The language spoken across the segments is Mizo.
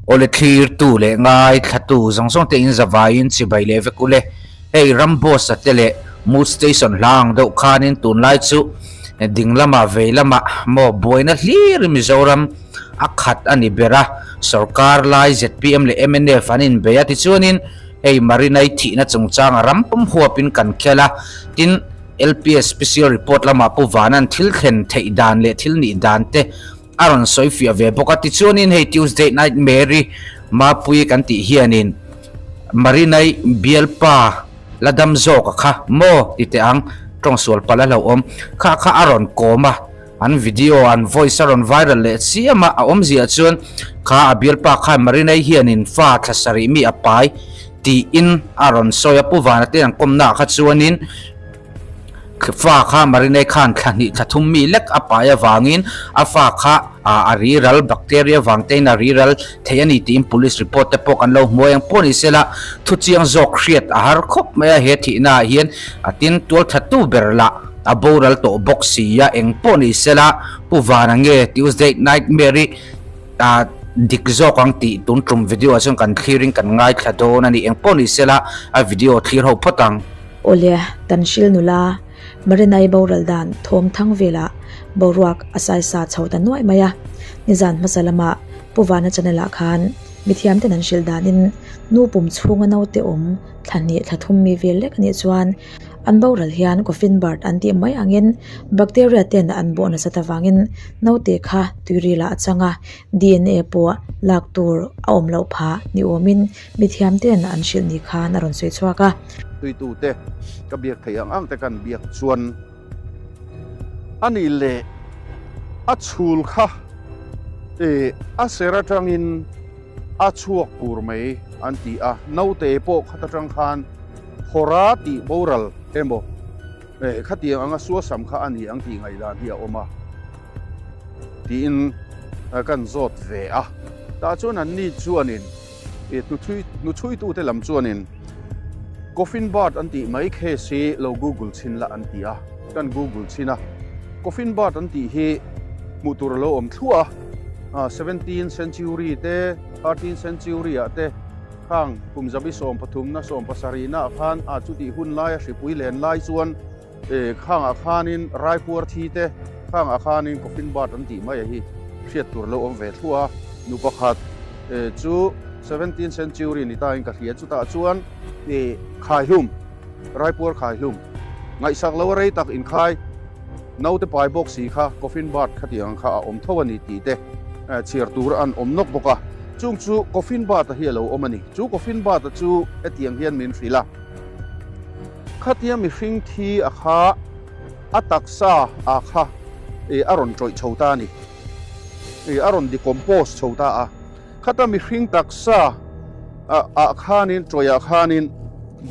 Awle thlirtu leh ngaithlatu zawng zawng te in zavaiin chibai leh vek ule. Hei Ramboss a te leh Mood Station hla ang deuh khanin tunlai chu ding lamah vei lamah maw buaina hlir Mizoram a khat a ni ber a, sorkar lai zpm leh mnf an inbei a tichuanin hei Marinai thihna chungchanga ram pum huapin kan khel a, tin LPS Special Report lamah Pu Vana'n thil thlen theih dan leh thil nih dan te A rawn sawi fiah ve bawk a, tichuanin hei Tuesday Night Mary Mapuii kan tih hianin Marinai bialpa la dam zawk a kha maw ti teh ang, tawng sual palh a hlauhawm kha kha a rawn kawm a, an video an voice a rawn viral leh chiam a, a awmziah chuan kha a bialpa khan Marinai hianin fa thla sarih mi a pai tiin a rawn sawi a, Pu Vana te an kawmnaah kha chuanin. Fa kha Marinai khan thla hnih thla thum mi lek a pai avangin a fa kha a riral bacteria vang tein a riral thei a ni tiin police report te pawh kan lo hmu a, engpawh ni sela thu chiang zawk hriat a har khawp mai a, he thihna ah hian a tin tual thattu ber lah a boral tawh bawk si a, engpawh ni sela Pu Vana nge Tuesday Nightmare-i dik zawk ang tih tun tum video ah chuan kan thlirin kan ngaithla dawn a ni, engpawh ni sela a video thlir ho phawt ang. Awle, Tanhril nula Marinai boral dan thawm thang velah boruak a saisa chho ta nuaih mai a. Nizan hmasa lamah Pu Vana channel ah khan mithiam ten an hrilh danin nu pum chhunga naute awm thla hnih thla thum mi vel lek anih chuan an boral hian coffin bird an tih mai angin bacteria ten an bawh nasat avangin naute kha tuirilah a chang a, DNA pawh lak tur a awm loh phah ni awmin mithiam ten an hrilh ni khan a rawn sawi chhuak a. Tuitute ka biak theih ang ang te kan biak chuan a nih leh a chhul kha ih a ser atangin a chhuak pur mai an ti a, naute pawh khat atang khan phawra tih boral emaw eh khatiang anga suasam kha a ni ang tih ngaihdan hi a awm a tiin kan zawt ve a, tah chuan an ni chuanin. I hnuchhuitute lam chuanin Coffin Bird an tih mai case hi lo google chhin la an ti a, kan google chhin a. Coffin Bird an tih hi hmuh tur a lo awm thluah a, 17th century te, 13th century ah te khang kum zabi sawmpathumna sawmpasarihna ah khan a chutih hun laia hripui len lai chuan khangah khanin raipuar thi te khangah khanin coffin bird an tih mai a hi hriat tur lo awm ve thluah a, nu pakhat chu 17th century ni tain ka hria chutah chuan khaihlum raipuar khaihlum ngaihsak lo a rei tak inkhai naute pai bawk si kha coffin bird khatiang ang kha a awm tho a ni tih te chhiar tur an awm nawk bawk a, chung chu coffin bird a hi a lo awm a ni, chu coffin bird a chu hetiang hian min hrilh a. Khatia mihring thi a kha a taksa a kha ih a rawn tawih chho ta a ni. Ih a rawn decompose chho ta a. Khata mihring taksa ah ah khanin tawih ah khanin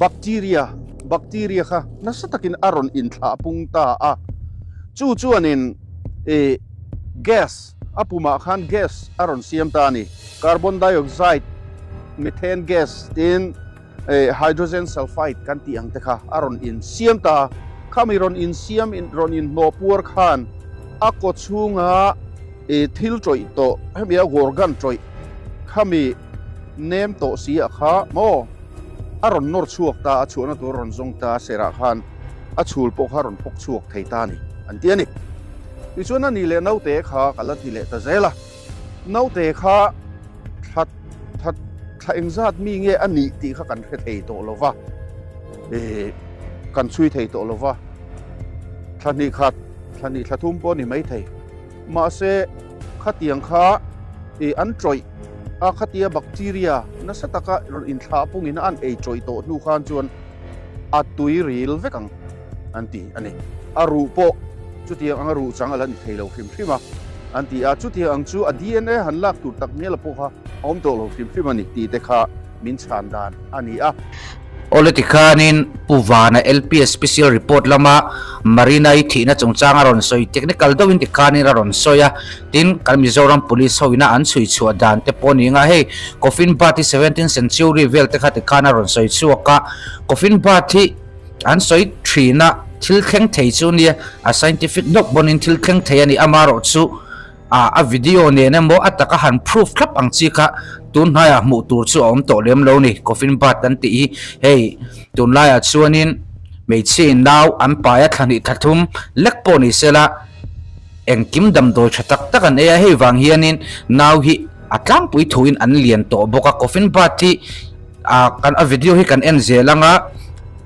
bacteria bacteria kha nasa takin a rawn inthlah pung ta a. Chu chuanin ih gas a pumah khan gas a rawn siam ta a ni. Carbon dioxide, methane gas tin. Hydrogen sulfide kan tih ang te kha a rawn insiam ta a, khami rawn insiam in rawn inhnawh puar khan a kaw chhunga thil tawih tawh hemi a organ tawih khami nem tawh si ah kha maw a rawn nawr chhuak ta a chhuahna tur a rawn zawng ta a serah khan a chhul pawh kha a rawn pawk chhuak thei ta a ni an ti a ni. Tichuan a ni leh naute kha ka la ti leh ta zel a. Naute kha thla thla thla engzat mi nge a nih tih kha kan hre thei tawh lo va, eh kan chhui thei tawh lo va, thla hnih khat, thla hnih thla thum pawh a ni maithei. Mahse khatiang kha eh an tawih a, khatia bacteria nasa taka rawn inthlah pungin an ei tawih tawh hnu khan chuan a tui ril vek ang an ti a ni. A ruh pawh chutiang anga ruh chang a la ni thei lo hrim hrim a an ti a, chutiang ang chu a DNA han lak tur tak ngial pawh kha a awm tawh lo hrim hrim a ni tih te kha min chhan dan a ni a. Awle tikhanin Pu Vana LPS Special Report lama Marina-i thihna chungchang a rawn sawi technical deuhin tikhanin a rawn sawi a, tin kan Mizoram Police ho ina an chhui chhuah dan te pawh a ni ang a, hei Coffin Bird hi 17th century vel te kha tikhan a rawn sawi chhuak a, Coffin Bird hi An sawi thin a, thil thleng thei chu nia, a scientific deuh pawhin thil thleng thei a ni, amaherawh chu Ah a video nen emaw a taka han proof thlap ang chi kha tun hnaiah hmuh tur chu a awm tawh lem lo ni. Coffin birth an tih hi hei tunlaiah chuanin hmeichhia in nau an pai a thla hnih thla thum lek pawh ni sela engkim damdawi tha tak tak an ei a, hei vang hianin nau hi a tlangpui thuin an lian tawh bawk a. Coffin birth hi ah kan a video hi kan en zel anga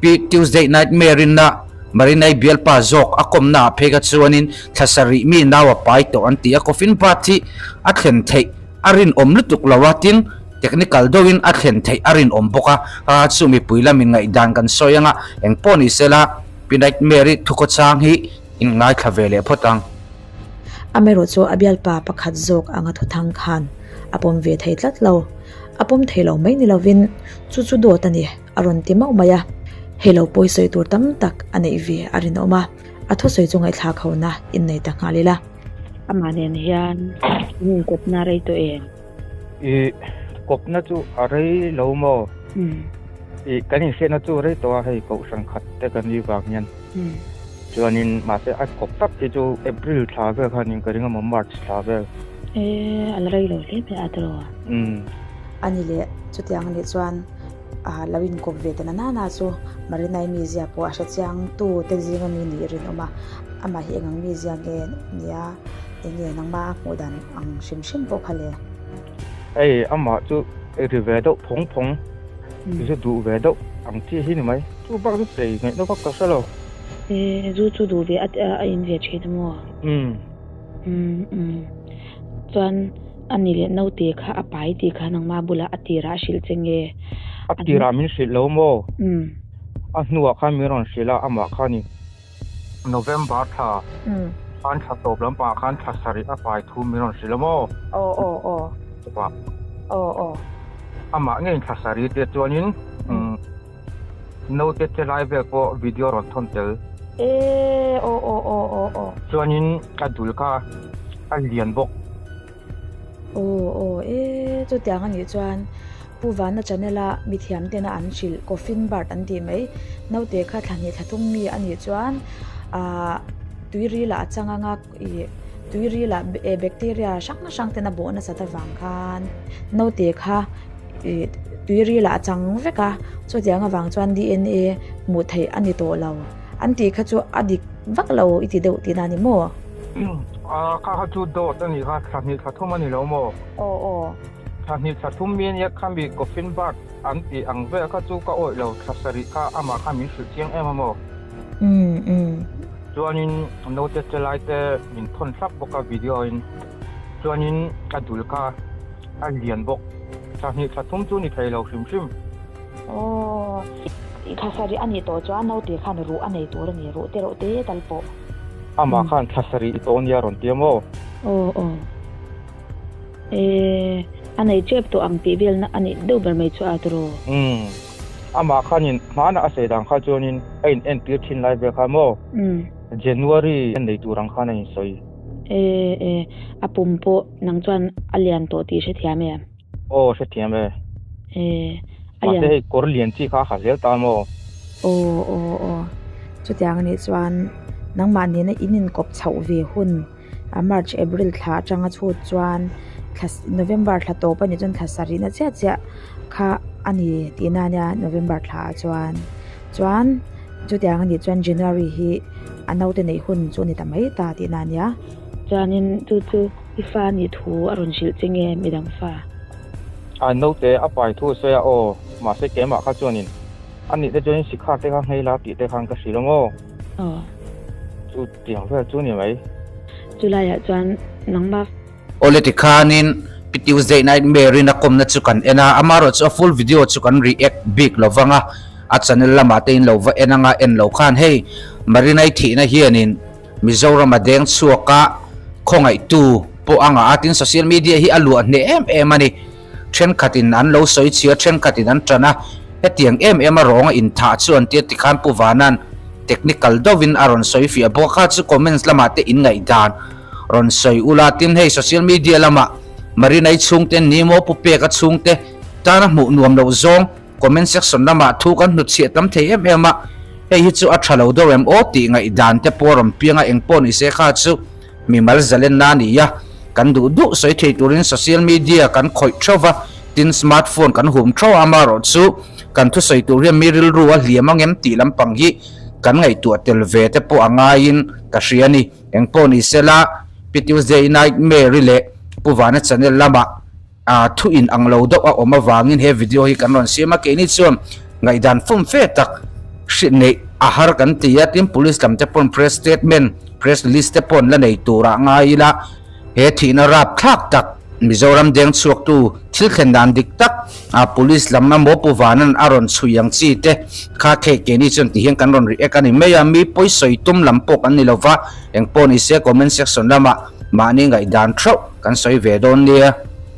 pi Tuesday Nightmare in a Marinai bialpa zawk a kawmna ah phei kha chuanin thla sarih mi nau a pai tawh an ti a, coffin birth hi a thlen theih a rinawm lutuk lo a, tin technical deuhin a thlen theih a rinawm bawk a, kha chu mipui lamin ngaihdan kan sawi anga engpawh ni sela pi Nightmare i thukhawchang hi in ngaithla ve leh phawt ang. Amaherawh chu a bialpa pakhat zawk anga thuthang khan a pawm ve thei tlat lo. A pawm thei lo mai ni lovin chu chu dawt a ni a rawn ti mauh mai a. Hei lo pawi sawi tur tam tak a neih ve a rinawm a, a thusawi chu ngaihthlak hona innei ta nghal ila. Amah nen hian in inkawpna a rei tawh em? I kawpna chu a rei lo maw? I kan inhriatna chu a rei tawh a, hei kohhran khat te kan nih vang hian. Chuanin mahse a kawp tak hi chu April thla vel khan in ka ring a maw March thla vel. E a la rei lo hle mai a tiraw? Umm. A ni leh, chutiang a nih chuan ah lo inkawp ve ta na nana chu Marinai mizia pawh a hre chiang tu te zinga mi nih rinawm a, amah hi engang mizia nge nia enge nangmah a hmuh dan ang hrim hrim pawh kha le. Hei amah chu ri ve deuh phawng phawng, zu duh ve deuh ang chi hi ni mai, chu bak chu chei ngaihna vak ka hre lo. E zu chu duh ve a in ve thin a maw? Umm. Umm umm. Chuan a ni leh naute kha a pai tih kha nangmah bulah a tirah a hrilh che nge? A tirah min hrilh lo maw? Umm. A hnuah khan min rawn hrilh a, amah kha ni. November thla khan thla tawp lampangah khan thla sarih a pai thu min rawn hrilh a maw? Aw aw aw. Chupah. Aw aw. Amah ngeiin thla sarih te chuanin umm naute che lai vel pawh video rawn thawn tel. E aw aw aw aw aw. Chuanin a dul kha a lian bawk. Aw aw e chutiang a nih chuan Pu Vana channel a mithiam tena an hrilh coffin bird an tih mai naute kha thla hnih thla thum mi a nih chuan ahh tuirilah a chang anga ih tuirilah eh bacteria hrang hrang tena bawh nasat avang khan naute kha ih tuirilah a chang vek a chutiang avang chuan D_N_A hmuh theih a ni tawh lo an tih kha chu a dik vak lo i ti deuh tihna a ni maw? Ahh kha kha chu dawt a nih kha thla hnih thla thum a ni lo maw? Aw aw. Thla hnih thla thum mi ania khami coffin bird an tih ang vel kha chu ka awih lo thla sarih kha amah kha min hrilh chiang em a maw? Umm umm. Chuanin naute che lai te min thawn thlap bawk a video in chuanin a dul kha a lian bawk thla hnih thla thum chu ni thei lo hrim hrim. Aw thla sarih a nih tawh chuan naute khan ruh a nei tur a ni ruh te reuh te tal pawh. Amah khan thla sarih i tawh nia rawn ti a maw? Aw aw. E, a nei tep tawh ang tih velna a nih deuh ber mai chu a tiraw? Umm, amah khanin hmana a sawi dan kha chuanin a in entir thin lai vel kha maw? Umm. January a nei tur ang khan a insawi. E, e, a pum pawh nang chuan a lian tawh tih hrethiam em? Aw, hrethiam e. E, a lian. Mahse hei kawr lian chi kha a ha zel ta maw? Aw, aw, aw. Chutiang anih chuan nangmah nena in inkawp chhoh ve hun. a march april thla atanga chhut chuan thla november thla tawp anih chuan thla sarihna chiah chiah kha a ni tihna ania november thla ah chuan chuan chutiang anih chuan january hi a naute neih hun chu a ni ta mai ta tihna ania. Chuanin chu chu i fa nih thu a rawn hrilh che nge midang fa? A naute a pai thu a sawi a aw mahse keimah kha chuanin a nih te chuanin sikhar te kha nghei la tih te khan ka hrilh ang aw. Aw. Chu tiang vel chu ni mai. Chulaiah chuan nangmah. Awle tikhanin Pi Tuesday Nightmare in a kawmna chu kan en a, amaherawh chu a full video chu kan react bik lo vang a, a channel lamah te in lo va en anga en lo khan hei Marinai thihna hianin Mizoram a deng chhuak a, khawngaihtu pawh a ngah a, tin social media hi a luah hneh em em a ni. Thenkhatin an lo sawi chhia, thenkhatin an tan a, hetiang em em a rawng a inthah chu an tia tikhan Pu Vana'n technical deuhin a rawn sawi fiah bawk a, kha chu comments lamah te inngaihdan rawn sawi ula, tin hei social media lamah Marinai chhungte ni maw Pu Peka chhungte tana hmuh nuam loh zawng comment section lamah thu kan hnutchhiah tam thei em em a, hei hi chu a tha lo deuh em aw tih ngaihdan te pawh a rawn piang a, engpawh ni se kha chu mimal zalenna a ni a. Kan duh duh sawi thei turin social media kan khawih theuh va, tin smartphone kan hum theuh a, amaherawhchu kan thusawi tur hian mi rilru a hliam ang em tih lampang hi kan ngaihtuah tel ve te pawh a ngaiin ka hria a ni. Engpawh ni sela, Pi Tuesday Nightmare-i leh Pu Vana channel lamah a thu in ang lo deuh a awm avangin he video hi kan rawn siam a, keini chuan ngaihdan fum fe tak hrilh neih a har kan ti a, tin police lam te pawn press statement, press release te pawn la nei turah ngai ila he thihna rapthlak tak Mizoram deng chhuaktu thil thlen dan dik tak a police lam emaw Pu Vanan a rawn chhui ang chi te kha thei keini chuan ti hian kan rawn react a ni mai a, mi pawisawi tum lam pawh kan ni lova, engpawh ni se comment section lamah mahni ngaihdan theuh kan sawi ve dawn nia.